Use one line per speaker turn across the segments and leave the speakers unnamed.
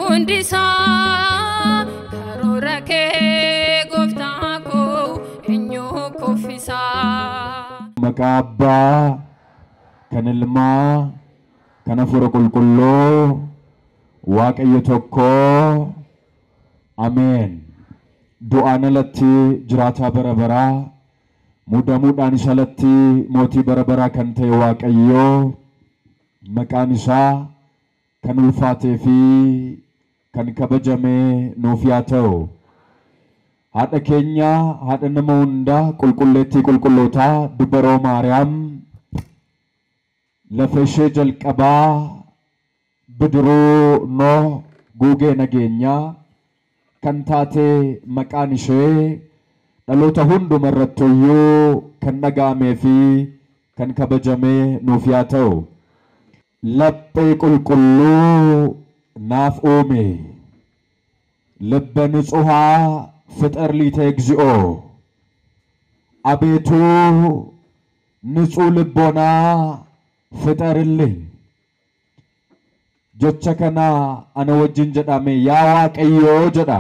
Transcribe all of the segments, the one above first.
Hundisaa karoora kee gooftaa koo eenyu kuffisaa.
Maqaa Abbaa kan Ilmaa kan Hafuura Qulqulluu Waaqayyo tokkoo Ameen. Du'aan alatti jiraataa bara baraa, muudamuudhaanis alatti mootii bara baraa kan ta'e Waaqayyoo maqaan isaa kan ulfaatee fi kan kabajame nuuf yaa ta'u. Haadha keenya, haadha nama hundaa, qulqulleettii qulqullootaa, dubaroo Maariyaam, lafa ishee jalqabaa bidiruu Nooh guugee nageenyaa kan taate maqaan ishee dhaloota hunduma irratti iyyuu kan dhaga'amee fi kan kabajame nuuf yaa ta'u. Laphee qulqulluu naaf uume, ልበ ንጹሐ ፍጠር ሊተ እግዚኦ። አቤቱ ንጹህ ልቦና ፍጠርልኝ። Jecha kana ana wajjin jedhame, yaa Waaqayyoo jedha.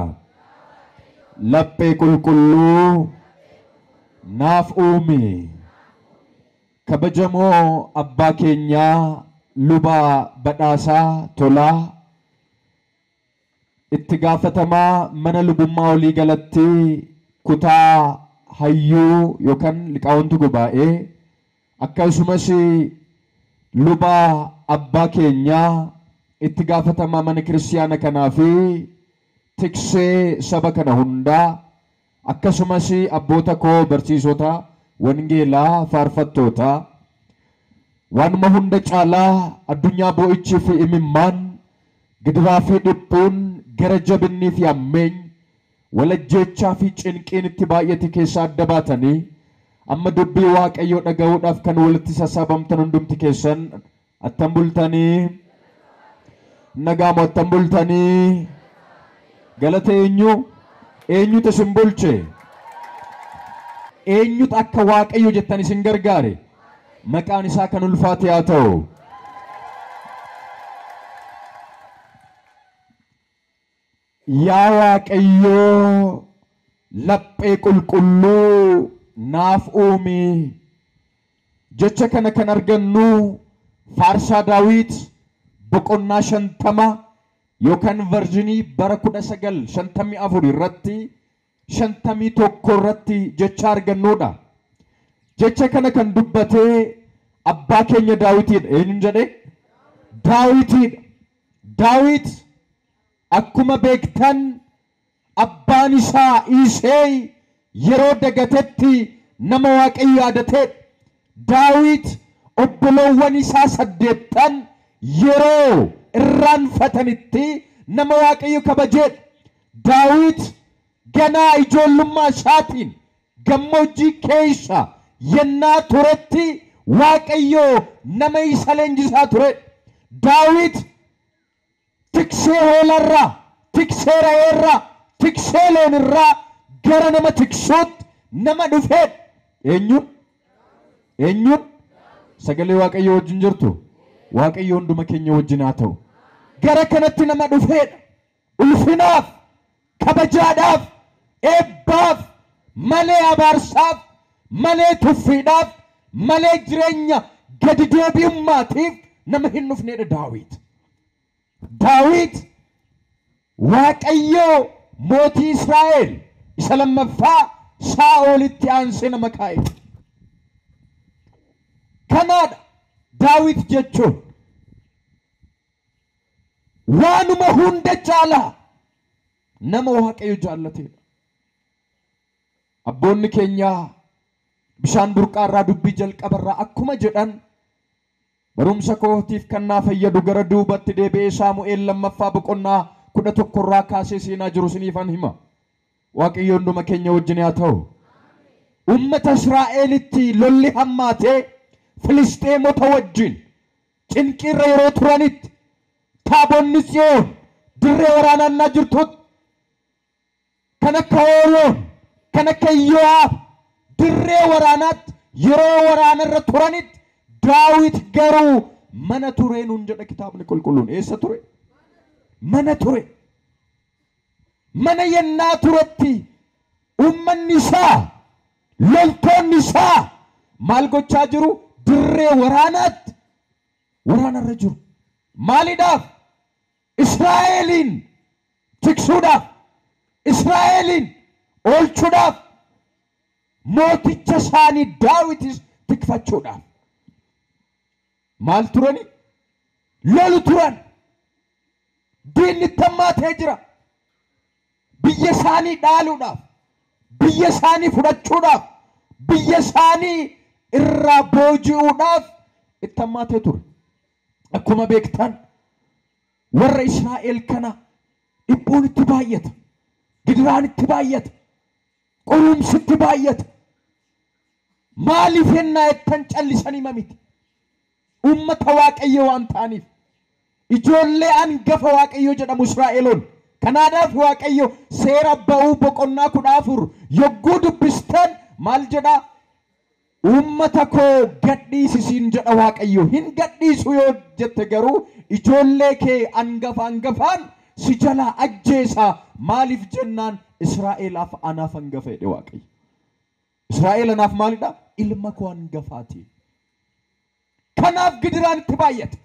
Laphee qulqulluu naaf uumi. Kabajamoo abbaa keenyaa luba Badhaasaa Tolaa, itti gaafatamaa mana lubummaa olii galatti kutaa hayyuu yookaan liqaawwantu gubaa'ee, akkasumas luba abbaa keenyaa itti gaafatamaa mana kiristaana kanaa fi tiksee saba kana hundaa, akkasumas abboota koo barsiisota wangeelaa, faarfattoota, waanuma hunda caalaa addunyaa boo'ichii fi imimmaan, gidiraa fi dhiphuun, gara jabinnii fi hammeenyi, walajjeechaa fi cinqiin itti baay'ate keessaa adda baatanii amma dubbii Waaqayyoo dhaga'uudhaaf kan walitti sassaabamtan hundumti keessan attam bultanii? Nagaamoo attam bultanii? Galata eenyu? Eenyutu isin bulche? Eenyutu akka Waaqayyo jettan isin gargaare? Maqaan isaa kan ulfaate haa ta'u. Yaa Waaqayyoo, laphee qulqulluu naaf uumi. Jecha kana kan argannu Faarsaa Daawit boqonnaa 50 yookaan versionii bara 1954 irratti, 51 irratti jecha argannudha. Jecha kana kan dubbatee abbaa keenya Daawitiidha. Eenyuun jedhee? Daawitiidha. Daawit akkuma beektan abbaan isaa Iseey yeroo dagatetti nama Waaqayyo yaadateedha. Daawit obboloowwan isaa 8 yeroo irraanfatanitti nama Waaqayyo kabajeedha. Daawit ganaa ijoollummaa isaatiin gammoojjii keessa yennaa turetti Waaqayyo nama isa leenjisaa turedha. Daawit tiksee hoolarraa, tiksee re'eerraa, tiksee loonirraa gara nama tiksuutti nama dhufeedha. Eenyuun? Eenyuun? Sagalee Waaqayyo wajjin jirtu. Waaqayyo hunduma keenya wajjin haa ta'u. Gara kanatti nama dhufeedha. Ulfinaaf, kabajaadhaaf, eebbaaf, malee abaarsaaf, malee tuffiidhaaf, malee jireenya gadi deebi'ummaatiif nama hin dhufneedha Daawit. Daawit Waaqayyo mootii Israa'el isa lammaffaa Saa'olitti aansee nama kaa'e. Kanaadha Daawit jechuun waanuma hunda caalaa nama Waaqayyo jaallateedha. Abboonni keenya bishaan burqaarraa dubbii jalqabarraa akkuma jedhan, barumsa kootiif kan naa fayyadu gara duubatti deebi'ee Saamu'eel lammaffaa boqonnaa 11 irraa kaasee seenaa jiru siniifan hima. Waaqayyo hunduma keenya wajjin haa ta'u. Uummata Israa'elitti lolli hammaatee Filisxeemota wajjin cinqiirra yeroo turanitti, taabonni Tsiyoon dirree waraanaannaa jirtutti, kan akka Ooriyoon, kan akka Iyoo'aab dirree waraanaatti yeroo waraanarra turanitti, Daawit garuu mana ture nuun jedha kitaabni qulqulluun. Eessa ture? Mana ture. Mana yennaa turetti uummanni isaa, loltoonni isaa maal gochaa jiru? Dirree waraanaatti waraanarra jiru. Maaliidhaaf? Israa'eliin tiksuudhaaf, Israa'eliin oolchuudhaaf, mooticha isaanii Daawitis tikfachuudhaaf. Maal turani? Lolu turan. Diinni tammaatee jira. Biyya isaanii dhaaluudhaaf, biyya isaanii fudhachuudhaaf, biyya isaanii irraa booji'uudhaaf itti hammaatee ture. Akkuma beektan warra Israa'el kana dhiphuun itti baay'ata, gidiraan itti baay'ata, qorumsi itti baay'ata. Maaliif yennaa jettan callisanii miti. Uummata Waaqayyoo waan ta'aniif. Ijoollee hangafa Waaqayyoo jedhamu Israa'eloon. Kanaadhaaf Waaqayyo seera ba'uu boqonnaa 14 yogguu dubbistan maal jedhaa? Uummata koo gadhiisisiin jedha Waaqayyo. Hin gadhiisu yoo jette garuu ijoollee kee hangafa hangafaan si jalaa ajjeesa. Maaliif jennaan Israa'elaaf anaaf hangafa jedhe Waaqayyo. Israa'el anaaf maalidha? Ilma koo hangafaati. Kanaaf gidiraan itti baay'ate.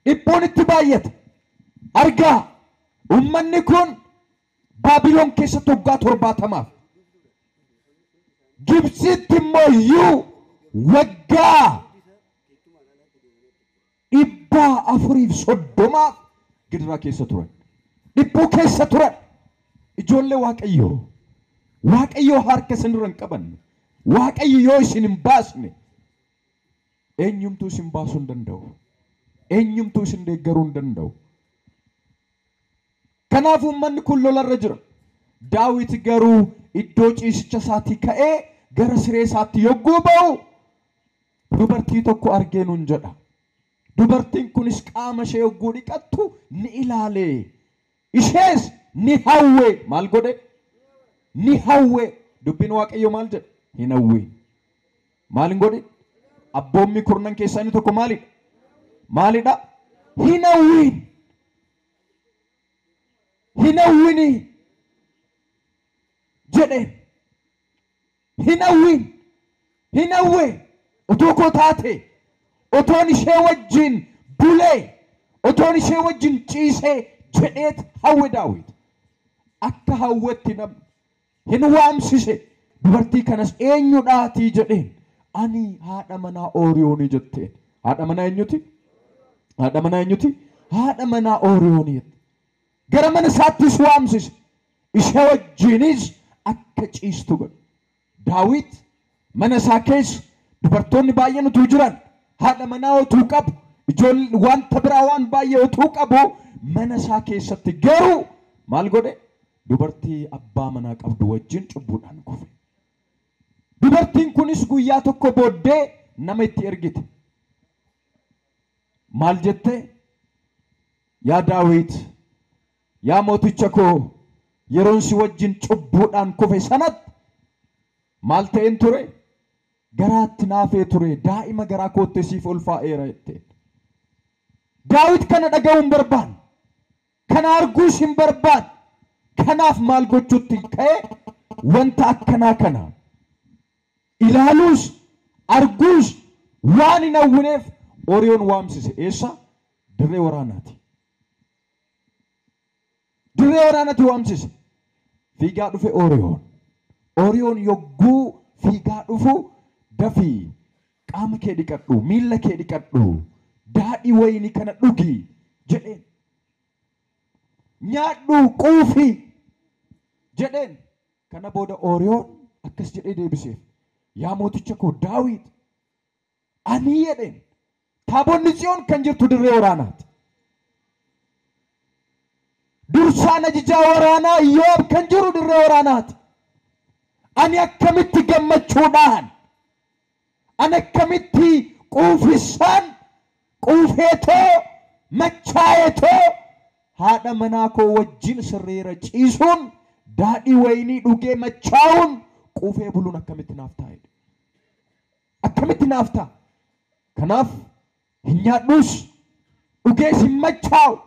Dhiphuun itti baay'ate. Argaa uummanni kun Baabiloon keessatti waggaa 70, Gibxitti immoo iyyuu waggaa 430 gidiraa keessa turan. Dhiphuu keessa turan. Ijoollee Waaqayyoo. Waaqayyoo harka isin dura hin qabanne. Waaqayyo yoo isin hin baasne eenyumtuu isin baasuu hin danda'u. Eenyumtuu isin deeggaruu hin danda'u. Kanaaf uummanni kun lolarra jira. Daawit garuu iddoo ciisicha isaatii ka'ee gara siree isaatti yogguu ba'u dubartii tokko argee nuun jedha. Dubartiin kunis qaama ishee yogguu dhiqattu ni ilaale. Ishees ni hawwe. Maal godhe? Ni hawwe. Dubbiin Waaqayyoo maal jedha? Hin hawwiin. Maal hin godhin? Abboommii kurnan keessaa inni tokko maalidha? Maalidha? Hin hawwiin. Hin hawwini jedheen. Hin hawwiin. Hin hawwe. Otoo koo taate, otoon ishee wajjin bulee, otoon ishee wajjin ciisee jedheet hawwe Daawit. Akka hawwetti namni hin waamsise. Dubartii kanas eenyudhaatii jedheen. Ani haadha manaa Ooriyoonii jetteen. Haadha manaa eenyuti? Haadha manaa eenyuti? Haadha manaa Ooriyoonii. Gara mana isaattis waamsise. Ishee wajjinis akka ciistu godhe. Daawit mana isaa keessa dubartoonni baay'een utuu jiran, haadha manaa utuu qabu, ijoollee wanta biraa waan baay'ee utuu qabu, mana isaa keessatti garuu maal godhe? Dubartii abbaa manaa qabdu wajjin cubbuudhaan kufe. Dubartiin kunis guyyaa tokko booddee nama itti ergite. Maal jette? Yaa Daawit, yaa mooticha koo, yeroon si wajjin cubbuudhaan kufe sanatti maal ta'een ture? Garaatti naafee ture, daa'ima garaa kootti siif ulfaa'eera jetteen. Daawit kana dhaga'uu hin barbaanne. Kana arguus hin barbaanne. Kanaaf maal gochuutti ka'e? Wanta akkanaa kana ilaaluus arguus waan hin hawwineef Ooriyoon waamsise. Eessa? Dirree waraanaati. Dirree waraanaati waamsise. Fiigaa dhufe Ooriyoon. Ooriyoon yogguu fiigaa dhufu, dafii qaama kee dhiqadhu, miilla kee dhiqadhu, daadhii wayinii kana dhugi jedheen. Nyaadhu, quufi jedheen. Kana booda Ooriyoon akkas jedhee deebiseef. Yaa mooticha koo Daawit, ani jedheen, taabonni Tsiyoon kan jirtu dirree waraanaati. Dursaan ajajaa waraanaa Iyyoob kan jiru dirree waraanaati. Ani akkamitti gammachuudhaan, ani akkamitti quufisaan quufeetoo machaa'eetoo haadha manaa koo wajjin sirreera ciisuun, daadhii wayinii dhugee machaa'uun, quufee buluun akkamitti naaf ta'a? Akkamitti naaf ta'a? Kanaaf hin nyaadhus, dhugees hin machaa'u,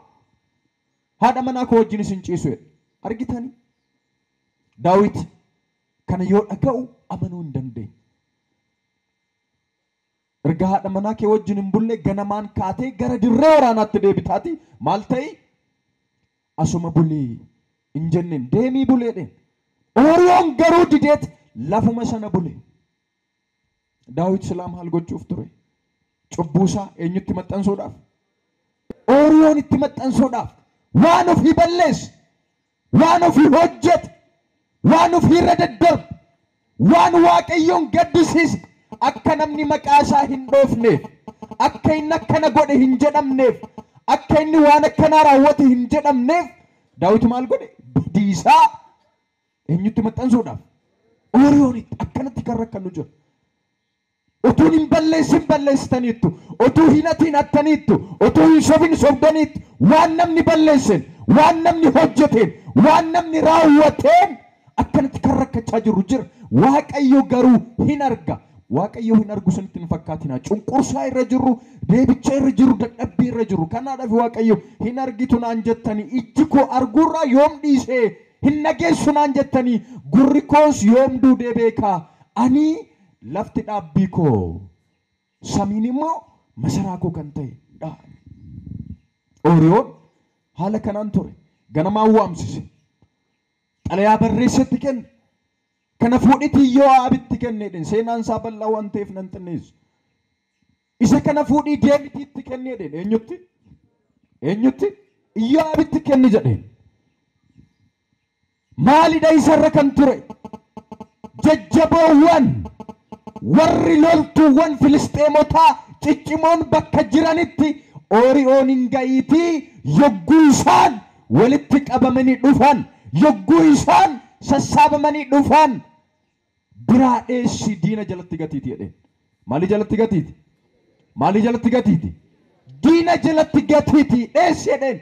haadha manaa koo wajjinis hin ciisu jedhe. Argitanii? Daawit kana yoo dhaga'u amanuu hin dandeenye. Erga haadha manaa kee wajjin hin bulle ganamaan kaatee gara dirree waraanaatti deebitaati maal ta'i? Asuma bulii hin jenneen deemii buleedheen. Ooriyoon garuu dideet lafuma sana bule. Daawit silaa maal gochuuf ture? Cubbuu isaa eenyutti maxxansuudhaaf? Ooriyoon itti maxxansuudhaaf waan ofii balleesse, waan ofii hojjete, waan ofii irra daddarbe, waan Waaqayyoon gaddisiise akka namni maqaa isaa hin dhoofneef, akka inni akkana godhe hin jedhamneef, akka inni waan akkanaa raawwate hin jedhamneef Daawit maal godhe? Badiisaa eenyutti maxxansuudhaaf? Ooriyoonitti. Akkanatti kan rakkannu jira. Utuu hin balleessin balleessitaniittu, utuu hin hatiin hattaniittu, utuu hin sobin sobdaniittu, waan namni balleesseen, waan namni hojjeteen, waan namni raawwateen akkanatti kan rakkachaa jirru jira. Waaqayyo garuu hin arga. Waaqayyo hin argu sanitti hin fakkaatina. Cunqursaa irra jirru, deebicha irra jirru, dadhabbii irra jirru. Kanaadhaaf Waaqayyo hin argitu naan jettanii, ijji koo arguurraa yoom dhiisee, hin dhageessu naan jettanii, gurri koos yoom duudee beekaa. Ani lafti dhaabbii koo, samiin immoo masaraa koo kan ta'e dha. Ooriyoon haala kanaan ture. Ganamaan waamsise. Xalayaa barreessetti kenne. Kana fuudhitii Yoo'aabitti kenneedhen. Seenaan isaa bal'aa waan ta'eef nan xinneessu. Isa kana fuudhii deemitiitti kenneedhen. Eenyutti? Eenyutti? Yoo'aabitti kenni jedheen. Maalidha isarra kan ture? Jajjaboowwan warri loltuuwwan Filisxeemotaa ciccimoon bakka jiranitti Ooriyoon hin ga'iitii yogguu isaan walitti qabamanii dhufan, yogguu isaan sassaabamanii dhufan biraa dheessi diina jalatti gatiiti jedheen. Maalii jalatti gatiiti? Maalii jalatti gatiiti? Diina jalatti gatiiti dheessi jedheen.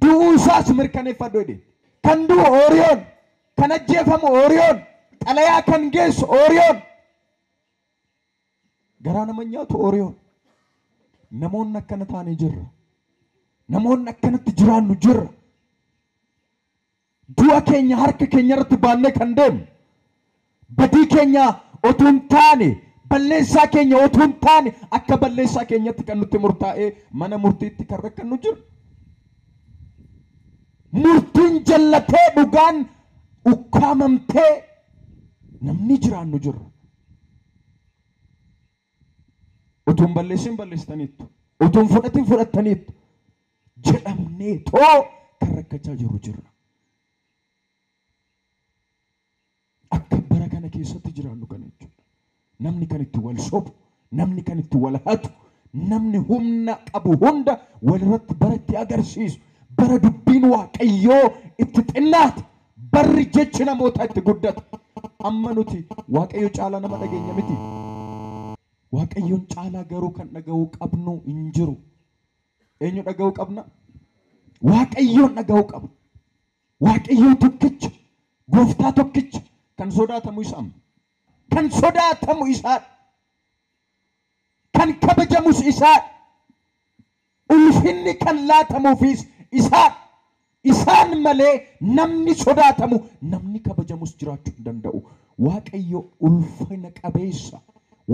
Du'uu isaas mirkaneeffadhu jedheen. Kan du'u Ooriyoon, kan ajjeefamu Ooriyoon, xalayaa kan geessu Ooriyoon. Garaa nama nyaatu Ooriyoon. Namoonni akkana taanii jirra. Namoonni akkanatti jiraannu jirra. Du'a keenya harka keenya irratti baannee kan deemnu, badii keenya otuu hin taane, balleessaa keenya otuu hin taane, akka balleessaa keenyatti kan nutti murtaa'ee mana murtiitti kan rakkannu jira. Murtiin jallatee dhugaan ukkaamamtee namni jiraannu jirra. Utuu hin balleessin balleessitaniittu, utuu hin fudhatin fudhattaniittu jedhamnee too kan rakkachaa jirru jirra. Akka bara kana keessatti jiraannu kana jechuudha. Namni kan itti wal sobu, namni kan itti wal hatu, namni humna qabu hunda walirratti bara itti agarsiisu, bara dubbiin Waaqayyoo itti xinnaate, barri jechi namootaa itti guddatu. Amma nuti Waaqayyo caalaa nama dhageenya miti. Waaqayyoon caalaa garuu kan dhaga'uu qabnu hin jiru. Eenyu dhaga'uu qabna? Waaqayyoon dhaga'uu qabna. Waaqayyoon tokkicha, gooftaa tokkicha kan sodaatamu isaa. Kan sodaatamu isaa. Kan kabajamus isaa. Ulfinni kan laatamuufis isaa. Isaan malee namni sodaatamu, namni kabajamus jiraachuu hin danda'u. Waaqayyo ulfina qabeessa.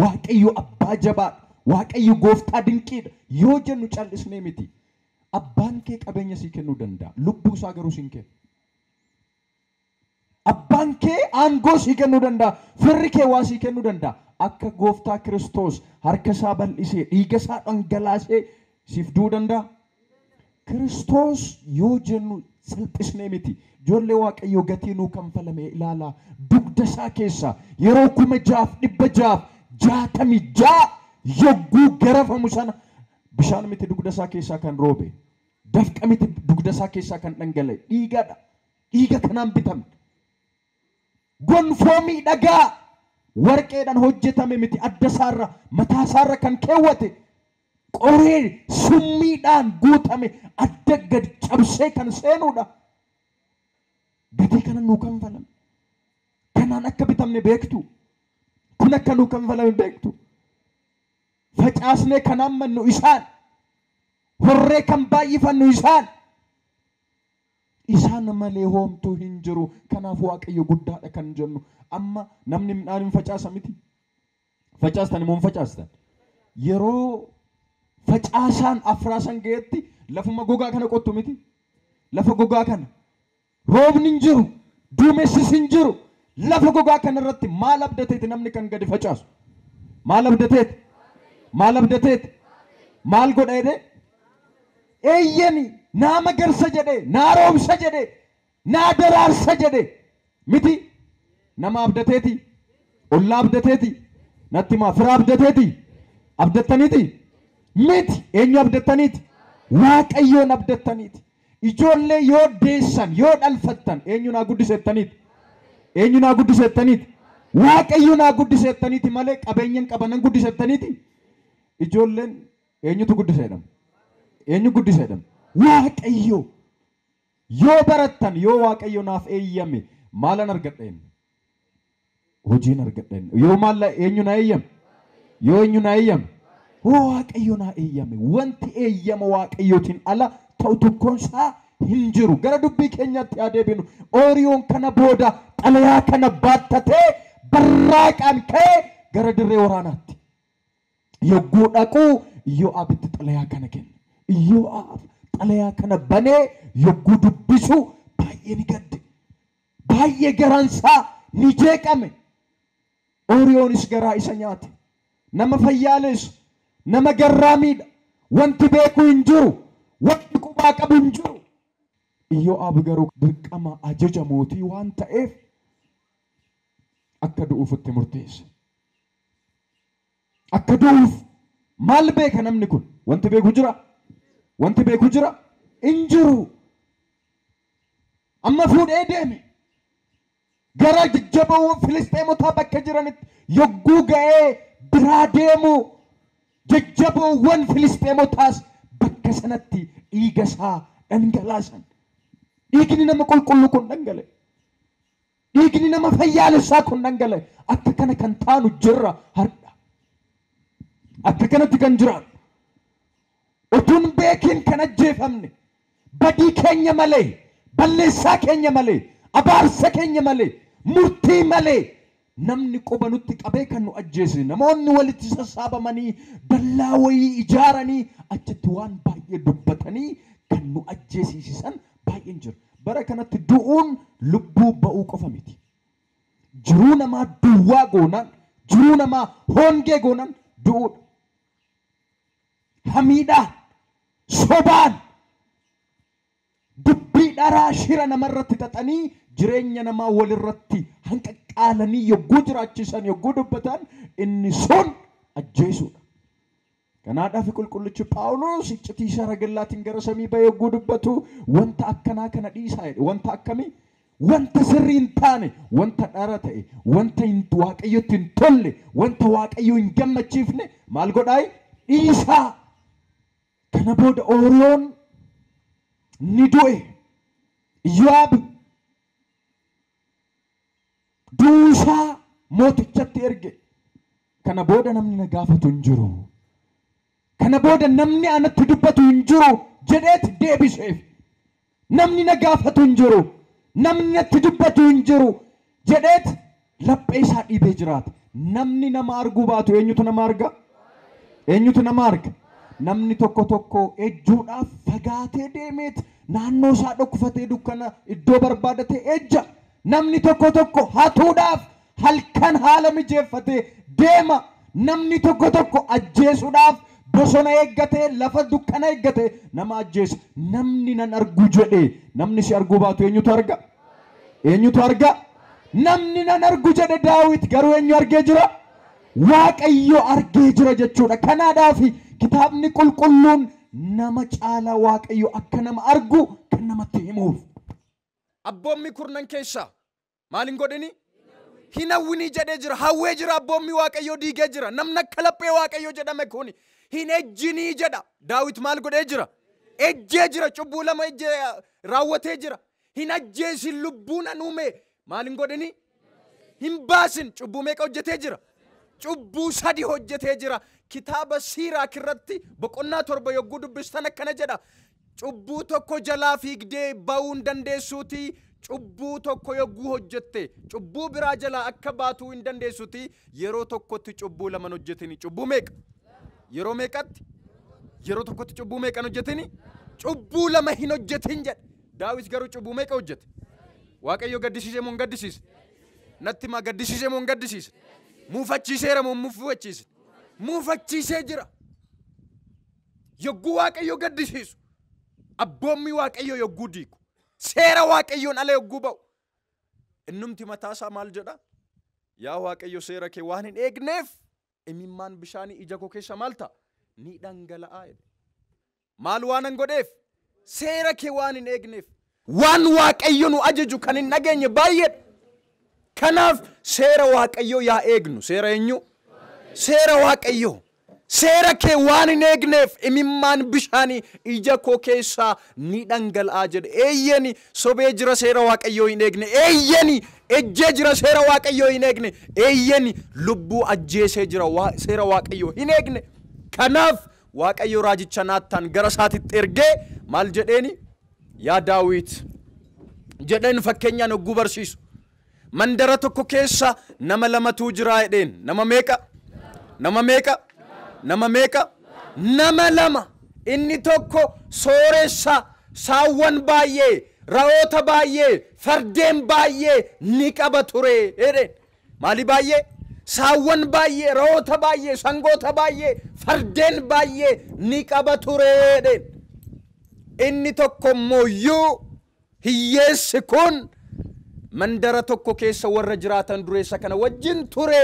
Waaqayyo abbaa jabaadha. Waaqayyo gooftaa dinqiidha. Yoo jennu callisnee miti. Abbaan kee qabeenya sii kennuu danda'a. Lubbuu isaa garuu siin kennu. Abbaan kee aangoo sii kennuu danda'a. Firri kee waa sii kennuu danda'a. Akka gooftaa Kiristoos harka isaa bal'isee dhiiga isaa dhangalaasee siif du'uu danda'a. Kiristoos yoo jennu salphisnee miti. Ijoollee Waaqayyoo gatii nuu kanfalame ilaalaa. Dugda isaa keessa yeroo 6666 yogguu garafamu sana bishaan miti dugda isaa keessaa kan roobe, dafqa miti dugda isaa keessaa kan dhangala'e, dhiigadha. Dhiiga kanaan bitamne. Gonfoo miidhagaa warqeedhaan hojjetame miti adda isaarra mataa isaarra kan keewwate, qoree summiidhaan guutame adda gad cabsee kan seenuudha. Gatii kana nuu kanfalame. Kanaan akka bitamne beektu. Kun akka nuu kanfalame beektu. Facaasnee kan hammannu isaan. Horree kan baay'ifannu isaan. Isaan malee hoomtuu hin jiru. Kanaaf Waaqayyo guddaadha kan jennu. Amma namni midhaan hin facaasa miti. Facaastan immoo hin facaastan. Yeroo facaasaan afraasan ga'etti lafuma gogaa kana qottu miti. Lafa gogaa kana. Roobni hin jiru. Duumessis hin jiru. Lafa gogaa kana irratti maal abdateeti namni kan gadi facaasu? Maal abdateeti? Maal abdateeti? Maal godha jedhee? Eeyyani naa magarsa jedhee, naa roobsa jedhee, naa daraarsa jedhee miti. Nama abdateeti? Ollaa abdateeti? Natti himaa, fira abdateeti? Abdattaniiti? Miti. Eenyu abdattaniiti? Waaqayyoon abdattaniiti. Ijoollee yoo deessan, yoo dhalfattan, eenyu naa guddisettaniiti? Eenyu naa guddisettaniiti? Waaqayyo naa guddisettaniiti malee qabeenyan qabanan guddisettaniiti? Ijoolleen eenyutu guddisa jedhama? Eenyu guddisa jedhama? Waaqayyo. Yoo barattan, yoo Waaqayyo naaf eeyyame maalan argadha inni? Hojiin argadha inni. Yoo maal eenyu naa eeyyame? Yoo eenyu naa eeyyame? Yoo Waaqayyo naa eeyyame. Wanti eeyyama Waaqayyootiin ala ta'u tokkoon isaa hin jiru. Gara dubbii keenyaatti haa deebinu. Ooriyoon kana booda xalayaa kana baattatee barraaqaan ka'ee gara dirree waraanaatti. Yogguu dhaquu Iyyoo'aabitti xalayaa kana kenne. Iyyoo'aab xalayaa kana banee yogguu dubbisu baay'ee ni gadde. Baay'ee garaansaa ni jeeqame. Ooriyoonis garaa isa nyaate. Nama fayyaaleessu, nama garraamiidha. Wanti beeku hin jiru, wanti qubaa qabu hin jiru. Iyyoo'aab garuu dirqama ajaja mootii waan ta'eef akka du'uuf itti murteesse. Akka du'uuf maal beeka namni kun? Wanti beeku jira? Wanti beeku jira? Hin jiru. Amma fuudhee deeme. Gara jajjaboo Filisxeemotaa bakka jiranitti yogguu ga'ee biraa deemu jajjaboowwan Filisxeemotaas bakka sanatti dhiiga isaa dhangalaasan. Dhiigni nama qulqulluu kun dhangala'e. Dhiigni nama fayyaalessaa kun dhangala'e. Akka kana kan taanu jirra har'a. Akka kanatti kan jiraannu. Utuun beekiin kan ajjeefamne, badii keenya malee, balleessaa keenya malee, abaarsa keenya malee, murtii malee namni quba nutti qabee kan nu ajjeese. Namoonni walitti sassaabamanii dallaa wayii ijaaranii achitti waan baay'ee dubbatanii kan nu ajjeesiisan baay'een jira. Bara kanatti du'uun lubbuu ba'uu qofa miti. Jiruu namaa duwwaa goonaan, jiruu namaa hongee goonaan du'uudha. Hamiidhaan, sobaan, dubbii dharaa shira namarratti xaxanii jireenya namaa walirratti hanqaqqaalanii yogguu jiraachisan, yogguu dubbatan inni sun ajjeesuudha. Kanaadhaaf qulqullichi Phaawulos iccitii saragallaatiin gara samii ba'ee yogguu dubbatu wanta akkanaa kana dhiisaa jedhe. Wanta akkamii? Wanta sirrii hin taane, wanta dhara ta'e, wanta Waaqayyotti hin tolle, wanta Waaqayyo hin gammachiifne maal godhaayi? Dhiisaa. Kana booda Ooriyoon ni du'e. Iyyoo'aab duusaa mootichatti erge. Kana booda namni na gaafatu hin jiru. Kana booda namni anatti dubbatu hin jiru jedheet deebiseef. Namni na gaafatu hin jiru. Namni natti dubbatu hin jiru jedheet laphee isaa dhiibee jiraata. Namni nama arguu baatu eenyutu nama arga? Eenyutu nama arga? Namni tokko tokko ejjuudhaaf fagaatee deemeet naannoo isaa dhokfatee dukkana iddoo barbaadatee ejja. Namni tokko tokko hatuudhaaf halkan haala mijeeffatee deema. Namni tokko tokko ajjeesuudhaaf bosona eeggatee lafa dukkana eeggatee nama ajjeesa. Namni nan argu jedhee namni si arguu baatu eenyutu arga? Eenyutu arga? Namni nan argu jedhe Daawit garuu eenyu argee jira? Waaqayyo argee jira jechuudha. Kanaadhaaf kitaabni qulqulluun nama caalaa Waaqayyo akka nama argu kan namatti himuuf. Abboommi kurnan keessaa maal hin godhini? Hin hawwinii jedhee jira. Hawwee jira abboommi Waaqayyoo diigee jira. Namni akka laphee Waaqayyoo jedhame kun hin ejjinii jedha. Daawit maal godhee jira? Ejjee jira. Cubbuu lama ejjee raawwatee jira. Hin ajjeesin lubbuu nan uume. Maal hin godhini? Hin baasin. Cubbuu meeqa hojjetee jira? Cubbuu 3 hojjetee jira. Kitaaba Siiraak irratti boqonnaa 7 yogguu dubbistan akkana jedha. Cubbuu tokko jalaa fiigdee ba'uu hin dandeessuuti. Cubbuu tokko yogguu hojjette cubbuu biraa jalaa akka baatuu hin dandeessuuti. Yeroo tokkotti cubbuu lama hin hojjetini. Cubbuu meeqa? Yeroo meeqatti? Yeroo tokkotti cubbuu meeqa hin hojjetini? Cubbuu lama hin hojjetin jedhe. Daawit garuu cubbuu meeqa hojjete? Waaqayyo gaddisiise moo hin gaddisiise? Natti himaa, gaddisiise moo hin gaddisiise? Muufachiiseera moo hin muufachiise? Muufachiisee jira. Yogguu Waaqayyo gaddisiisu, abboommii Waaqayyo yogguu diigu, seera Waaqayyoon ala yogguu ba'u, innumti mataasaa maal jedha? Yaa Waaqayyo seera kee waan hin eegneef imimmaan bishaanii ija koo keessa maal ta'a? Ni dhangala'aa jedhe. Maal waan hin godheef? Seera kee waan hin eegneef. Waan Waaqayyo nu ajaju kan hin dhageenye baay'eedha. Kanaaf seera Waaqayyoo yaa eegnu. Seera eenyu? Seera Waaqayyoo. Seera kee waan hin eegneef imimmaan bishaanii ija koo keessaa ni dhangala'aa jedhe. Eeyyeni sobee jira seera Waaqayyoo hin eegne. Eeyyeni ejjee jira seera Waaqayyoo hin eegne. Eeyyeni lubbuu ajjeesee jira seera Waaqayyoo hin eegne. Kanaaf Waaqayyo raajicha Naattaan gara isaatitti ergee maal jedheeni? Yaa Daawit jedheen fakkeenyaan hogguu barsiisu. Mandara tokko keessa nama lamatu jira jedheen. Nama meeqa? Nama meeqa? Nama meeqa? Nama lama. Inni tokko sooressa, saawwan baay'ee, ra'oota baay'ee, fardeen baay'ee ni qaba ture jedheen. Maali baay'ee? Saawwan baay'ee, ra'oota baay'ee, sangoota baay'ee, fardeen baay'ee ni qaba ture jedheen. Inni tokko immoo hiyyeessi kun mandara tokko keessa warra jiraatan dureessa kana wajjin ture.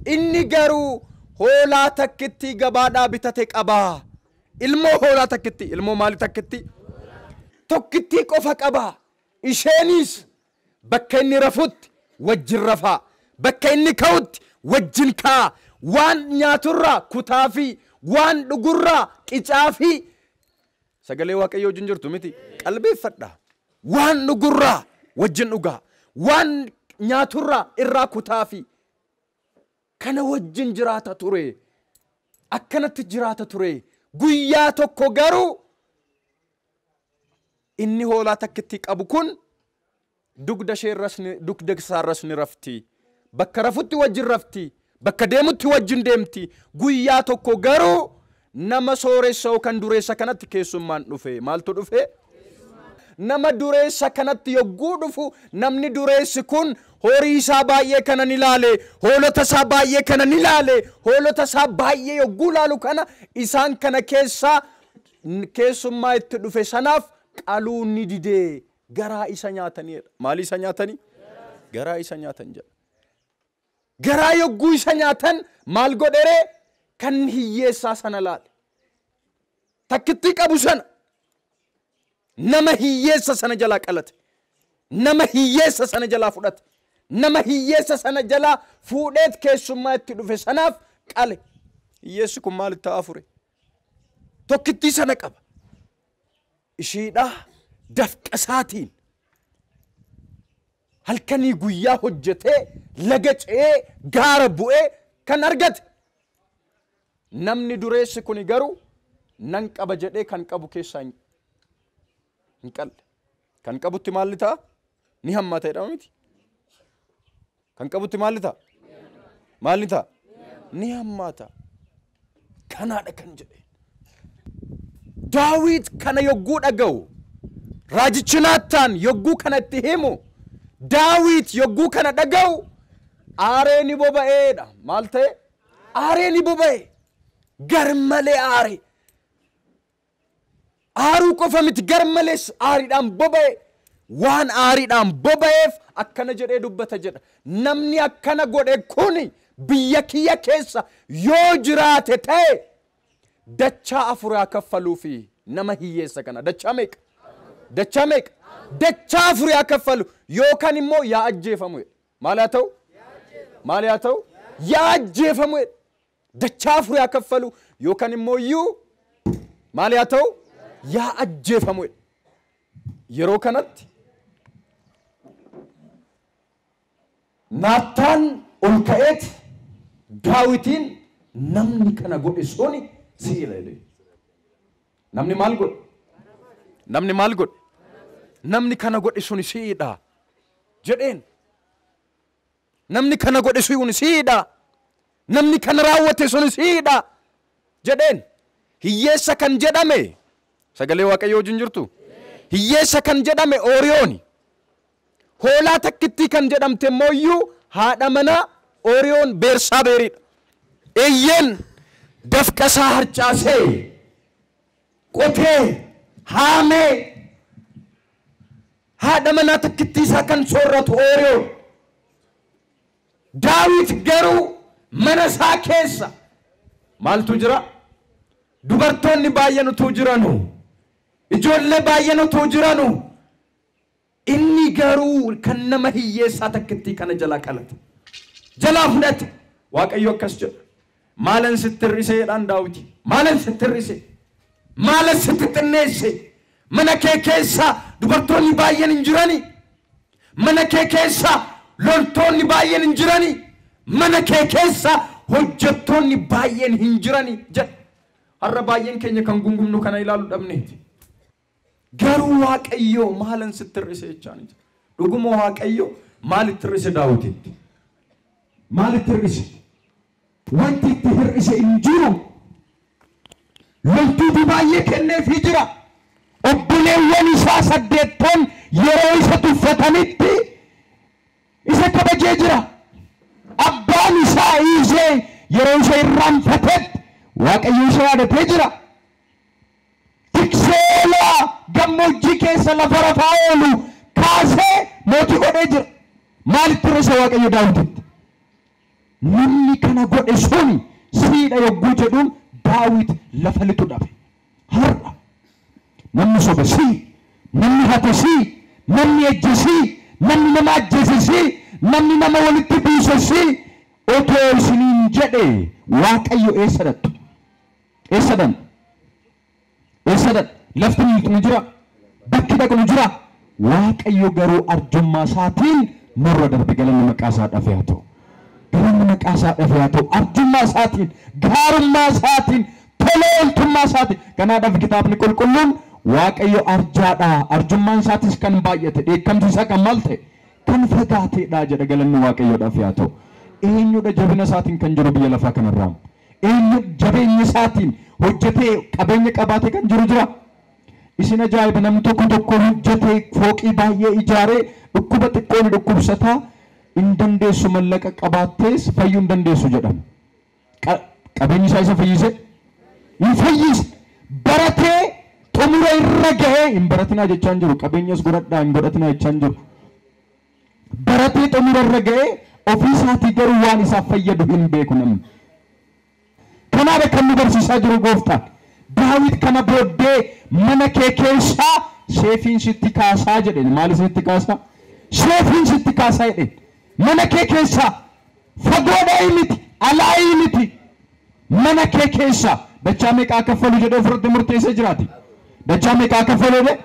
Inni garuu hoolaa takkitti gabaadhaa bitate qaba. Ilmoo hoolaa takkitti, ilmoo maali takkitti? Tokkittii qofa qaba. Isheenis bakka inni rafutti wajjin rafaa, bakka inni ka'utti wajjin ka'a. Waan nyaaturraa kutaa fi waan dhugurraa qicaa fi sagalee Waaqayyoo wajjin jirtu miti. Qalbeeffadha. Waan dhugurraa wajjin dhugaa, waan nyaaturraa irraa kutaa fi kana wajjin jiraata ture. Akkanatti jiraata ture. Guyyaa tokko garuu inni hoolaa takkitti qabu kun dugda isheerras ni, dugda isaarras ni rafti. Bakka rafutti wajjin rafti. Bakka deemutti wajjin deemti. Guyyaa tokko garuu nama sooressa yookaan dureessa kanatti keessummaan dhufe. Maaltu dhufe? Nama dureessa kanatti yogguu dhufu namni dureessi kun horii isaa baay'ee kana ni ilaale, hoolota isaa baay'ee kana ni ilaale, hoolota isaa baay'ee yogguu ilaalu kana isaan kana keessaa keessummaa itti dhufe sanaaf qaluu ni didee garaa isa nyaataniidha. Maali isa nyaatanii? Garaa isa nyaatan jedha. Garaa yogguu isa nyaatan maal godheree? Kan hiyyeessaa sana laale. Takkittii qabu sana nama hiyyeessa sana jalaa qalate. Nama hiyyeessa sana jalaa fudhate. Nama hiyyeessa sana jalaa fuudheet keessummaa itti dhufe sanaaf qale. Hiyyeessi kun maal ta'aa fure? Tokkittii sana qaba. Ishiidha dafqa isaatiin halkanii guyyaa hojjetee laga ce'ee gaara bu'ee kan argate. Namni dureessi kuni garuu nan qaba jedhee kan qabu keessaa hin qalle. Kan qabutti maalli ta'a? Ni hammata jedhama miti. Kan qabutti maalli ta'a? Maalli ta'a? Ni hammata. Kanaadha kan jedhe. Daawit kana yogguu dhaga'u, raajichi Naattaan yogguu kana itti himu, Daawit yogguu kana dhaga'u aaree ni boba'eedha. Maal ta'e? Aaree ni boba'e. Gar malee aare. Aaruu qofa miti, gar malees aariidhaan boba'e. Waan aariidhaan boba'eef akkana jedhee dubbata jedha. Namni akkana godhe kuni biyya kiyya keessa yoo jiraate ta'e dachaa afuraa kaffaluufi nama hiyyeessa kana. Dachaa meeqa? Dachaa meeqa? Dachaa afuraa kaffalu yookaan immoo yaa ajjeefamu jedha. Maal haa ta'u? Maal haa ta'u? Yaa ajjeefamu jedha. Dachaa afuraa kaffalu yookaan immoo iyyuu maal haa ta'u? Yaa ajjeefamu jedha. Yeroo kanatti Naattaan ol ka'eet Daawitiin namni kana godhe suni si'ila jedhe. Namni maal godhe? Namni maal godhe? Namni kana godhe sun siidha jedheen. Namni kana godhe sun siidha. Namni kana raawwate sun siidha jedheen. Hiyyeessa kan jedhame sagalee Waaqayyoo wajjin jirtu. Hiyyeessa kan jedhame Ooriyooni. Hoolaa takkittii kan jedhamte immoo haadha manaa Ooriyoon Beersaabeeridha. Eeyyeen dafqasaa harcaasee qotee haamee haadha manaa takkittii isaa kan soorratu Ooriyoon. Daawit garuu mana isaa keessa maaltu jira? Dubartoonni baay'een utuu jiranu, ijoollee baay'een utuu jiranu, inni garuu kan nama hiyyeessaa takkittii kana jalaa qalate, jalaa fudhate. Waaqayyo akkas jedha. Maalan sitti hir'ise jedhaan Daawiti. Maalan sitti hir'ise? Maalan sitti xinneesse? Mana kee keessa dubartoonni baay'een hin jirani. Mana kee keessa loltoonni baay'een hin jirani. Mana kee keessa hojjettoonni baay'een hin jirani jedha. Har'a baay'een keenya kan gungumnu kana ilaalu dhabneeti. Garuu Waaqayyo maalan sitti hir'ise jechaan jira. Dhuguma Waaqayyo maalitti hir'ise Daawititti? Maalitti hir'ise? Wanti itti hir'ise hin jiru. Loltuutu baay'ee kenneefii jira. Obboleewwan isaa 8 yeroo isa tuffatanitti isa kabajee jira. Abbaan isaa Iisee yeroo isa irraanfatetti Waaqayyo isa yaadatee jira. Tikseelaa gammoojjii keessa lafa rafaa oolu kaasee mootii godhee jira. Maalitti hir'ise Waaqayyo Daawititti? Namni kana godhe sun siidha yogguu jedhuun Daawit lafa lixu dhabe. Har'a namni soba sii, namni hate sii, namni ejje sii, namni nama ajjeese sii, namni nama walitti buuse sii otoo isiniin jedhe Waaqayyo eessa dhattu? Eessa dhanna? Eessa dhanna? Lafti nu jira? Bakki dhaqnu jira? Waaqayyo garuu arjummaa isaatiin nurra darbe. Galanni maqaa isaa dhafee haa ta'u. Galanni maqaa isaa dhafee haa ta'u. Arjummaa isaatiin, gaarummaa isaatiin, tola ooltummaa isaatiin. Kanaadhaaf kitaabni qulqulluun Waaqayyo arjaadha. Arjummaan isaatis kan baay'ate, dheekkamsi isaa kan maal ta'e? Kan fagaateedha jedha. Galanni Waaqayyoodhaaf haa ta'u. Eenyudha jabina isaatiin kan jiru biyya lafaa kanarraa? Eenyu jabeenya isaatiin hojjetee qabeenya qabaatee kan jiru jira? Isin ajaa'iba, namni tokko tokko hojjetee fooqii baay'ee ijaaree dhukkuba xiqqoon dhukkubsataa hin dandeessu, mallaqa qabaattees fayyuu hin dandeessu jedhama. Qabeenyi isaa isa fayyise? Hin fayyise. Baratee xumura irra gahee hin baratinaa jechaa hin jiru. Qabeenyas godhadhaa hin godhatinaa jechaa hin jiru. Baratee xumura irra gahee ofii isaatii garuu waan isaaf fayyadu hin beeku namni. Kanaadha kan nu barsiisaa jiru gooftaan. Daawit kana booddee mana kee keessaa seefiin sitti kaasaa jedheen. Maal sitti kaasaa? Seefiin sitti kaasaa jedheen. Mana kee keessaa fagoodhaa miti, alaa miti. Mana kee keessaa dachaa meeqaa kaffalu jedhee ofirratti murteessee jiraati. Dachaa meeqaa kaffalu jedhee?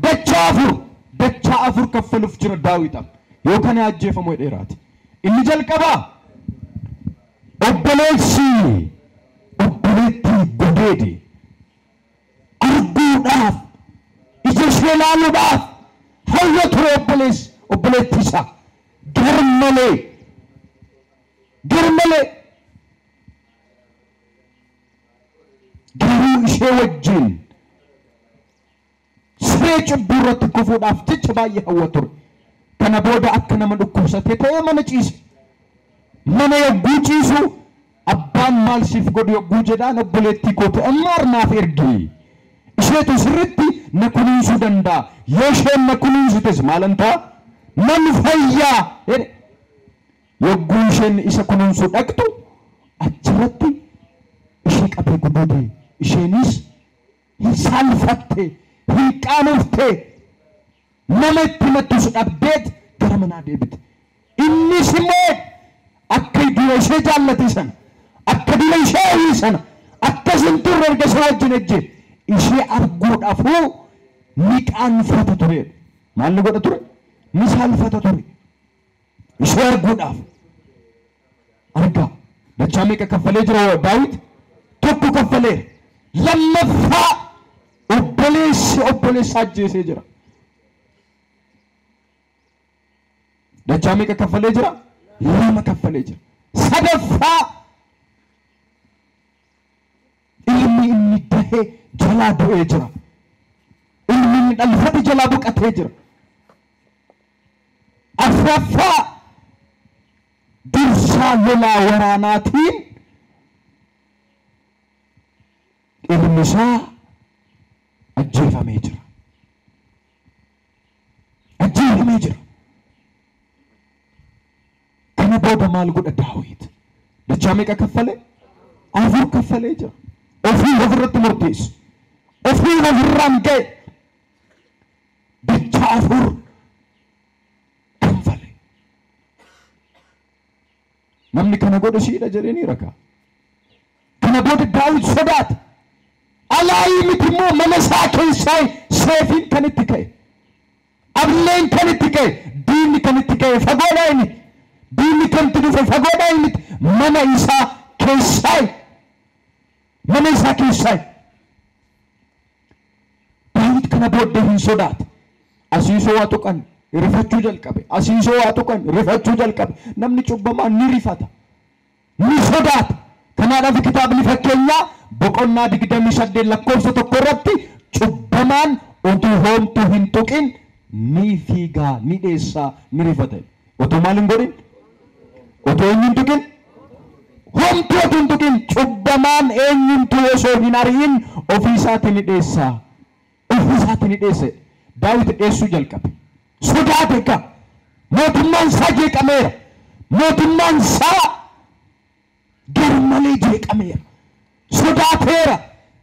Dachaa afur. Dachaa afur kaffaluuf jira Daawit amma. Yoo kana ajjeefamu jedheeraati. Inni jalqabaa obboleessi obboleettii gudeede arguudhaaf ija ishee ilaaluudhaaf hawwa ture obboleessi obboleettii isaa garmalee garmalee garuu ishee wajjin siree cubbuu irratti kufuudhaaf jecha baay'ee hawwa ture. Kana booda akka nama dhukkubsatee ta'ee mana ciise. Mana yogguu ciisu abbaan maal siif godhu yogguu jedhaan obboleettii kootu amma naaf ergi. Isheetu sirriitti na kunuunsuu danda'a. Yoo isheen na kunuunsites maalan ta'a? Nan fayyaa jedhe. Yogguu isheen isa kunuunsuu dhaqxu achirratti ishee qabee gudeede. Isheenis hin saalfatte, hin qaanofte, nama itti himattus dhabdeet gara manaa deebite. Innis immoo akka dura ishee jaallate sana, akka dura ishee hawwe sana, akkas hin turre erga ishee wajjin ejje ishee arguudhaafuu ni qaanfata ture. Maal ni godha ture? Ni saalfata ture. Ishee arguudhaaf. Argaa. Dachaa meeqa kaffalee jira Daawit? Tokko kaffaleera. Lammaffaa Obboleessi obboleessa ajjeesee jira. Dachaa meeqa kaffalee jira? 2 kaffalee jira. Sadaffaa ilmi inni dahee jalaa du'ee jira. Ilmi inni dhalfate jalaa boqotee jira. Afraffaa dursaa lolaa waraanaatiin ilmi isaa ajjeefamee jira. Ajjeefamee jira. Kana booda maal godha Daawit? Dachaa meeqa kaffalee? 4 kaffalee jira. Ofii ofirratti murteessu. Ofii ofirraan ga'e. Dachaa 4 kaffale. Namni kana godhe siidha jedhee ni rakaa. Kana booda Daawit sodaate. Alaayii miti immoo mana isaa keessaa seefiin kan itti ka'e. Ableen kan itti ka'e. Diinni kan itti ka'e fagoodhaa miti. Diinni kan itti dhufe fagoodhaa miti. Mana isaa keessaa. Mana isaa keessaa. Daawit kana booddee hin sodaate. Asiisoo waa tuqan rifachuu jalqabe. Asiisoo waa tuqan rifachuu jalqabe. Namni cubbamaan ni rifata. Ni sodaata. Kanaadhaaf kitaabni fakkeenyaa boqonnaa 28 lakkoofsa 1 irratti cubbamaan utuu homtuu hin tuqin ni fiigaa, ni dheessaa, ni rifata. Utuu maal hin godhin? Utuu eenyu hin tuqin? Homtuu utuu hin tuqin cubbamaan eenyumtuu osoo hin ari'in ofii isaatii ni dheessaa. Ofii isaatii ni dheesse. Daawit dheessuu jalqabe. Sodaate egaa. Mootummaan isaa jeeqameera. Mootummaan isaa garmalee jeeqameera. Sodaateera.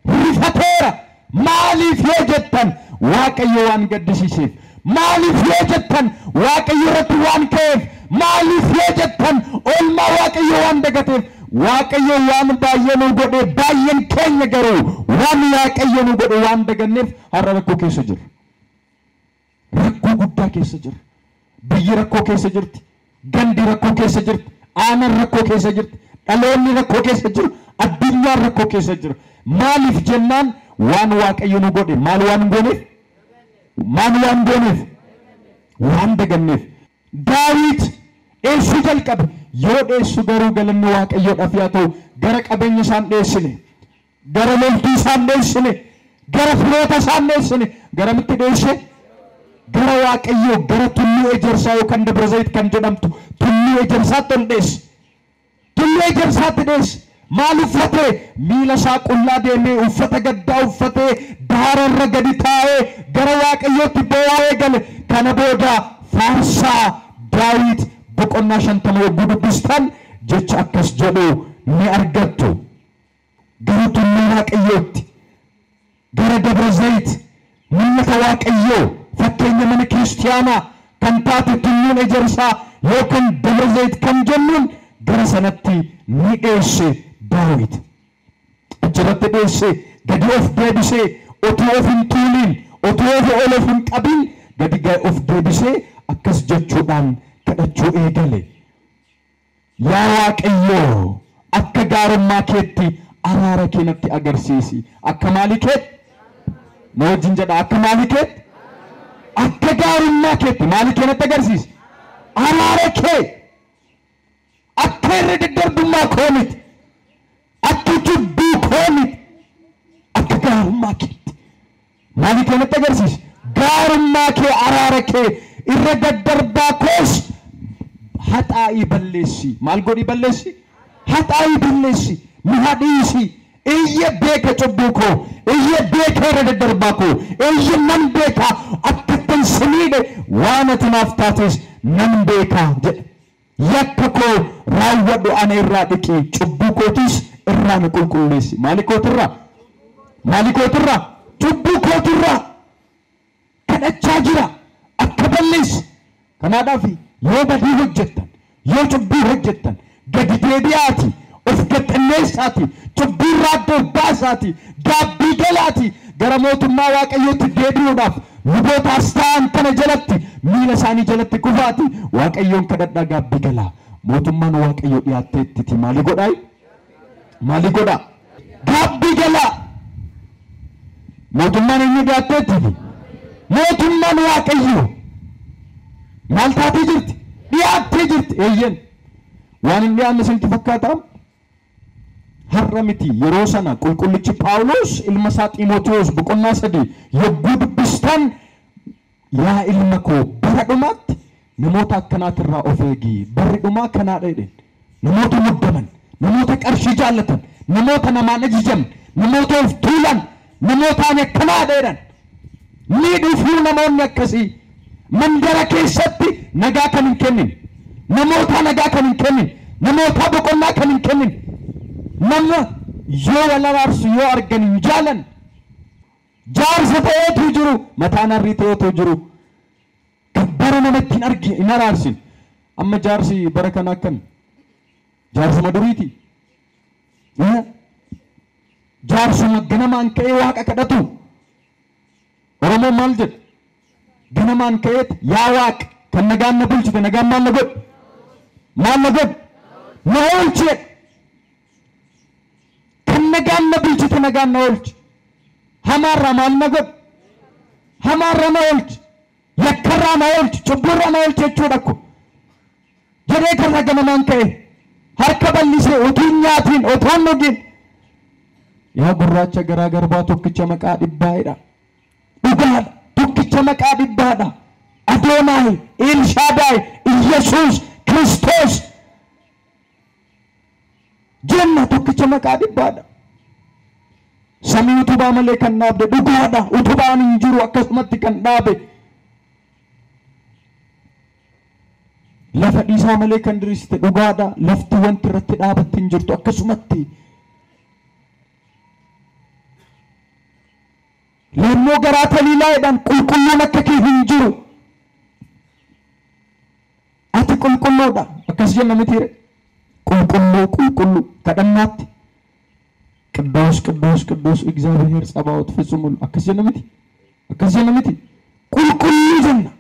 Rifateera. Maaliif yoo jettan Waaqayyo waan gaddisiiseef. Maaliif yoo jettan Waaqayyo irratti waan ka'eef. Maaliif yoo jettan oolmaa Waaqayyo waan dagateef. Waaqayyo waan baay'ee nu godhe baay'een keenya garuu waan Waaqayyo nu godhe waan daganneef har'a rakkoo keessa jirra. Rakkoo guddaa keessa jirra. Biyyi rakkoo keessa jirti. Gandi rakkoo keessa jirti. Aanaan rakkoo keessa jirti. Dhaloonni rakkoo keessa jiru. Addunyaan rakkoo keessa jira. Maaliif jennaan waan Waaqayyo nu godhe maal waan gooneef? Maal waan gooneef? Waan daganneef. Daawit dheessuu jalqabe. Yoo dheessu garuu galanni Waaqayyoodhaaf yaa ta'u gara qabeenya isaan dheessine, gara loltuu isaan dheessine, gara firoota isaan dheessine, garamitti dheesse? Gara Waaqayyoo, gara tulluu ejersaa yookaan Dabra Zayit kan jedhamtu tulluu ejersaatti ol dheesse. Tulluu ejersaatti dheesse. Maal uffatee? Miila isaa qullaa deemee uffata gaddaa uffatee daara irra gadi taa'ee gara Waaqayyootti boo'uu eegale. Kana booda faarsaa Daawit boqonnaa 50 yogguu dubbistan jecha akkas jedhu ni argattu. Gara tulluu Waaqayyootti, gara Dabra Zayit mul'ata Waaqayyoo fakkeenya mana kiristiyaanaa kan taate tulluun ejersaa yookaan Dabra Zayit kan jennuun gara sanatti ni dheesse Daawit. Achirratti dheesse gadi of deebisee utuu of hin tuuliin utuu of ol of hin qabin gadi of deebisee akkas jechuudhaan kadhachuu eegale. Yaa Waaqayyoo akka gaarummaa keetti araara kee natti agarsiisi. Akka maalii keetti? Na wajjin jedha. Akka maalii keetti? Akka gaarummaa keetti maalii kee natti agarsiisi? Araara kee. Akka irra daddarbummaa koo miti. Akka cubbuu koo miti. Akka gaarummaa keetti. Maalii kee natti agarsiisi? Gaarummaa kee, araara kee, irra daddarbaa koos haxaa'ii balleessi. Maal godhii balleessi? Haxaa'ii balleessi. Nu hadhiisi. Iyya beeka cubbuu koo, iyya beeka irra daddarbaa koo, iyya nan beeka akka ittiin siniidhe waan ati naaf taates nan beeka jedhe. Yakka koo raawwadhu ana irraa dhiqi, cubbuu kootis irraa na qulqulleessi. Maali kootirraa? Maali kootirraa? Cubbuu kootirraa kadhachaa jira akka balleessi. Kanaadhaaf yoo badii hojjettan, yoo cubbuu hojjettan gadi deebi'aati, of gaxxanneessaati, cubbuu irraa adda of baasaati, gaabbii galaati gara mootummaa Waaqayyootti deebi'uudhaaf lubootaas ta'an kana jalatti miila isaanii jalatti kufaati Waaqayyoon kadhadhaa gaabbii galaa. Mootummaan Waaqayyoo dhiyaatteettiti. Maali godhaa? Maali godhaa? Gaabbii galaa. Mootummaan eenyu dhiyaatteetti? Mootummaan Waaqayyoo maal taatee jirti? Dhiyaattee jirti. Eeyyen waan hin dhiyaanne isinitti fakkaataa? Har'a miti, yeroo sana qulqullichi Phaawulos ilma isaa Xiimotewos boqonnaa 3 yogguu dubbistan, yaa ilma koo, bara dhumaatti namoota akkanaatirraa of eegi, barri dhumaa kanaadha jedheen. Namoota muddaman, namoota qarshii jaallatan, namoota namaan ajajamne, namoota of tuulan, namoota ani akkanaadha jedhan ni dhufuu. Namoonni akkasii mandara keessatti nagaa kan hin kennin, namoota nagaa kan hin kennin, namoota boqonnaa kan hin kennin, nama yoo wal araarsu yoo argan hin jaalan. Jaarsa ta'eetu jiru, mataan harrii ta'eetu jiru, kan bara namatti hin argi hin araarsin. Amma jaarsi bara kana akkami? Jaarsuma duriiti. Jaarsuma ganamaan ka'ee Waaqa kadhatu. Oromoon maal jedha? Ganamaan ka'eet, yaa Waaq, kan nagaan na bulchite, nagaan maal na godhe, maal na godhe, na oolche. Kan nagaan na bulchite, nagaan na oolche. Hamaarraa maal na godhe? Hamaarraa na oolche, yakkarraa na oolche, cubburraa na oolche jechuudha ko jedhee karra ganamaan ka'e harka bal'isee, utuu hin nyaatiin, utuu hin dhugin, yaa gurraacha garaa garbaa, tokkicha maqaa dhibbaa'edha. Dhugaadha, tokkicha maqaa dhibbaadha. Adoonaay, Elshaadaay, Iyesuus Kiristoos jenna, tokkicha maqaa dhibbaadha. Samii utubaa malee kan dhaabde, dhugaadha, utubaan hin jiru, akkasumatti kan dhaabe. Lafa dhiisaa malee kan diriirsite, dhugaadha, lafti wanti irratti dhaabatte hin jirtu, akkasumatti. Leemmoo garaa taliilaadhaan qulqulluun akka kee hin jiru. Ati qulqulluudha. Akkas jenna mitiire? Qulqulluu, qulqulluu kadhannaatti. ቅዱስ ቅዱስ ቅዱስ እግዚአብሔር ጸባኦት ፍጹም ሁሉ akkas jenna miti? Akkas jenna miti? Qulqulluu jenna.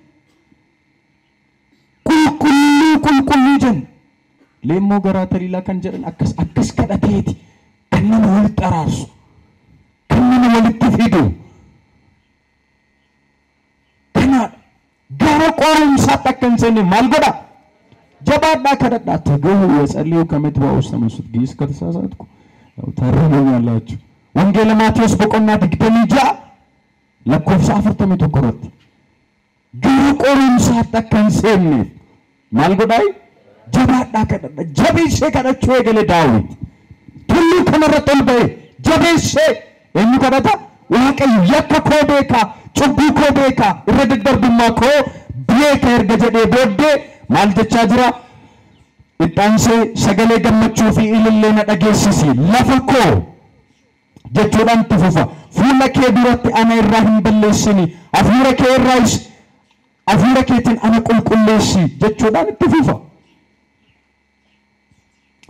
Qulqulluu, qulqulluu jenna. Leemmoo garaa taliilaa kan jedhan akkas akkas kadhateeti kan nama walitti araarsu, kan nama walitti fidu. Kanaadha. Gara qorumsaatti akka hin seenne maal godha? Jabaadhaa kadhadhaa. ትጉ ወጸልዩ ከመ ትባኡ ውስተ መንሱት። ግዕዝ ከተሳሳትኩ ያው ታርሙኛላችሁ። Wangeela Maatiyos boqonnaa 26 lakkoofsa 41 irratti gara qorumsaatti akka hin seenneef maal godhaa? Jabaadhaa kadhadhaa. Jabeessee kadhachuu eegale Daawit. Tulluu kanarratti ol ba'e jabeessee eenyu kadhata? Waaqayyo yakka koo beekaa, cubbuu koo beekaa, irra daddarbummaa koo beeka erga jedhee booddee maal jechaa jira? Ittaansee sagalee gammachuu fi ilillee na dhageessisi, lafa koo jechuudhaan itti fufa. Fuula kee duratti ana irraa hin balleessini, hafuura kee irraas, hafuura keetiin ana qulqulleessi jechuudhaan itti fufa.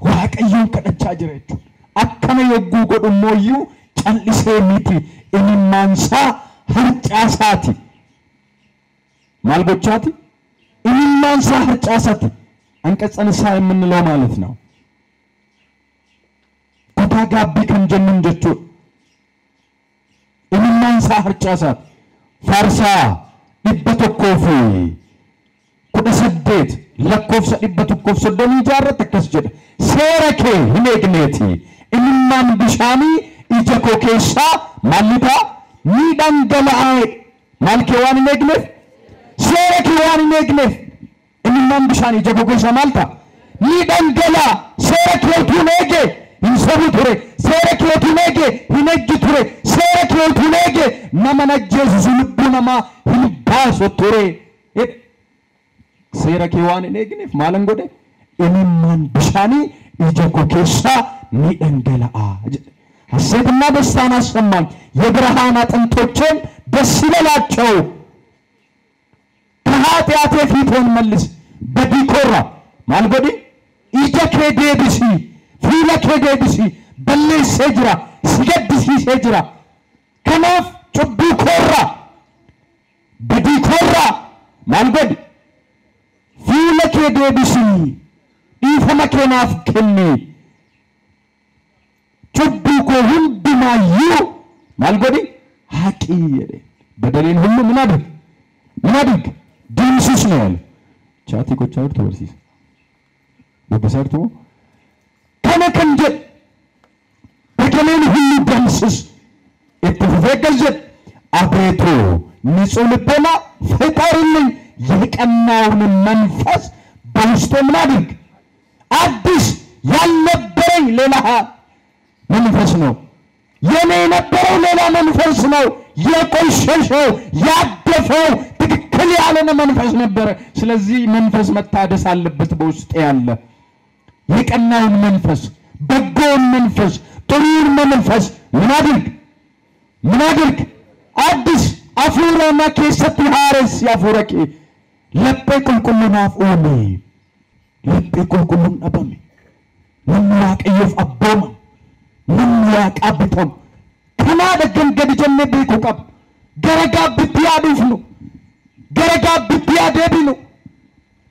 Waaqayyoon kadhachaa jira jechuudha. Akkana yogguu godhu immoo callisee miti, imimmaansaa harcaasaati. Maal gochaati? Imimmaansaa harcaasaati. አንቀጸ ንስሐ የምንለው ማለት ነው። Kutaa gaabbii kan jennuun jechuudha. Imimmaansaa harcaasaati. Faarsaa 118 lakkoofsa 136 irratti akkas jedha. Seera kee hin eegneeti. Imimmaan bishaanii ija koo keessaa maal ta'a? Ni dhangala'aa. Maal kee waan hin eegneef? Seera kee waan hin eegneef. Imimmaan bishaanii ija koo keessaa maal ta'a? Ni dhangala'a. Seera kee utuu hin eege hin sobu ture. Seera kee utuu hin eege hin ejju ture. Seera kee utuu hin eege nama najjeesisu, lubbuu namaa hin baasu ture. Seera kee waan hin eegneef maalan godhe? Imimmaan bishaanii ija koo keessaa ni dhangala'a jedhe. ሐሴትና ደስታን አሰማኝ፣ የብርሃን አጥንቶቼም ደስ ይበላቸው። ከኃጢአቴ ፊትህን መልስ፣ badii koorraa maal godhi? Ija kee deebisi, fuula kee deebisi. Balleessee jira, si gaddisiisee jira. Kanaaf cubbuu koorraa, badii koorraa maal godhi? Fuula kee deebisi, dhiifama kee naaf kenni. Cubbuu koo hundumaayyuu maal godhi? Haqi jedhe. በደሌን ሁሉ ምን አድርግ ምን አድርግ ድምስስ ነው ያለ። Chat gochaa jirtu barsiisa. Dubbisaa jirtu kana kan jedhe በደሌን ሁሉ ደምስስ itti fufee akkas jedhe አቤቱ ንጹሕ ልቦና ፍጠርልኝ የቀናውን መንፈስ በውስጤ ምን አድርግ አዲስ ያልነበረኝ ሌላ መንፈስ ነው። የኔ የነበረው ሌላ መንፈስ ነው። የቆሸሸው ያደፈው ትክክል ያልሆነ መንፈስ ነበረ። ስለዚህ መንፈስ መታደስ አለበት። በውስጤ ያለ የቀናውን መንፈስ፣ በጎውን መንፈስ፣ ጥሩውን መንፈስ ምን አድርግ ምን አድርግ አዲስ hafuura na keessatti haaressi hafuura kee laphee qulqulluu naaf uume. Laphee qulqulluun dhabame. Namni Waaqayyoof abboomamu, namni Waaqaa bitamu. Kanaadha kan gadi jennee beekuu qabnu. Gara gaabbitti yaa dhufnu, gara gaabbitti yaa deebinu.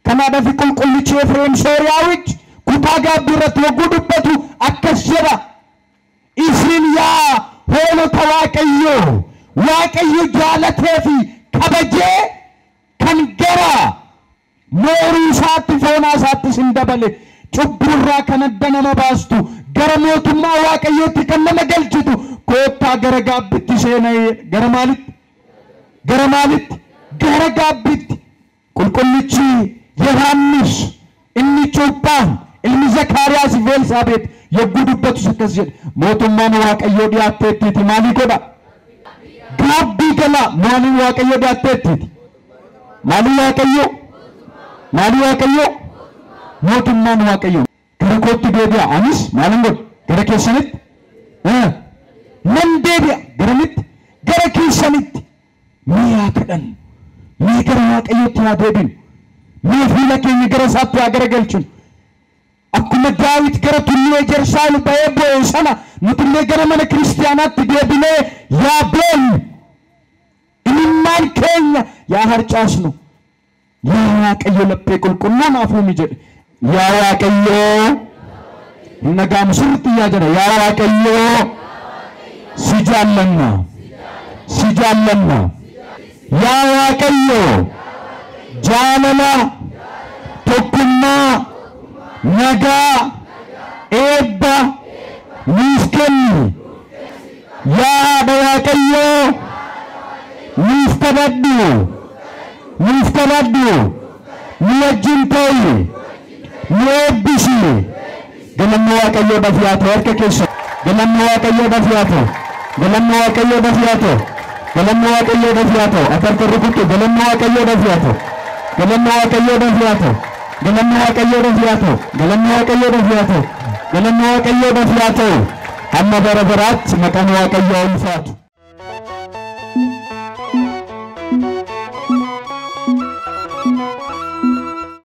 Kanaadhaaf qulqullichi Efreem Sooriyaawichi kutaa gaabbii irratti yogguu dubbatu akkas jedha. Isin yaa hoolota Waaqayyoo, Waaqayyo jaalatee fi kabajee kan gara mooruu isaatti foonaa isaatti isin dabale cubburraa kan adda nama baastu gara mootummaa Waaqayyootti kan nama galchitu koottaa gara gaabbitti seenaa. Gara maalitti? Gara maalitti? Gara gaabbitti. Qulqullichi Yohaannis inni cuuphaan ilmi Zakaariyaas fi Elsaabeet yogguu dubbatus akkas jedhe mootummaan Waaqayyoo dhiyaatteettiiti maalii godha? Gaabbii gala. Maaliin Waaqayyoo dhiyaatteettiiti? Maalii Waaqayyoo? Maalii Waaqayyoo? Mootummaan Waaqayyoo. Gara kootti deebi'a. Anis maalin godha? Gara keessanitti nan deebi'a. Garamitti? Gara keessanitti. Mee yaa kadhannu. Mee gara Waaqayyootti haa deebinu. Mee fuula keenya gara isaatti haa garagalchinu. Akkuma Daawit gara tulluu ejersaa ol ba'ee boo'e sana nutillee gara mana kiristaanaatti deebinee yaa boonyu. Imimmaan keenya yaa harcaasnu. Yaa Waaqayyo laphee qulqulluu naaf uumi jedhe. Yaa Waaqayyoo hin dhaga'amu sirriitti iyyaa jira. Yaa Waaqayyoo si jaallanna. Si jaallanna. Yaa Waaqayyoo jaalala tokkummaa nagaa eebba nuuf kenni. Yaa haadha Waaqayyoo nuuf kadhadhu. Nuuf kadhadhu. Nu wajjin ta'i. Nu eebbisi. Galanni Waaqayyoodhaaf haa ta'u harka keessa. Galanni Waaqayyoodhaaf haa ta'u. Galanni Waaqayyoodhaaf haa ta'u. Galanni Waaqayyoodhaaf haa ta'u. Ati harka rukuttu galanni Waaqayyoodhaaf haa ta'u. Galanni Waaqayyoodhaaf haa ta'u. Galanni Waaqayyoodhaaf haa ta'u. Galanni Waaqayyoodhaaf haa ta'u. Galanni Waaqayyoodhaaf haa ta'u. Hamma bara baraatti maqaan Waaqayyoo ulfaatu.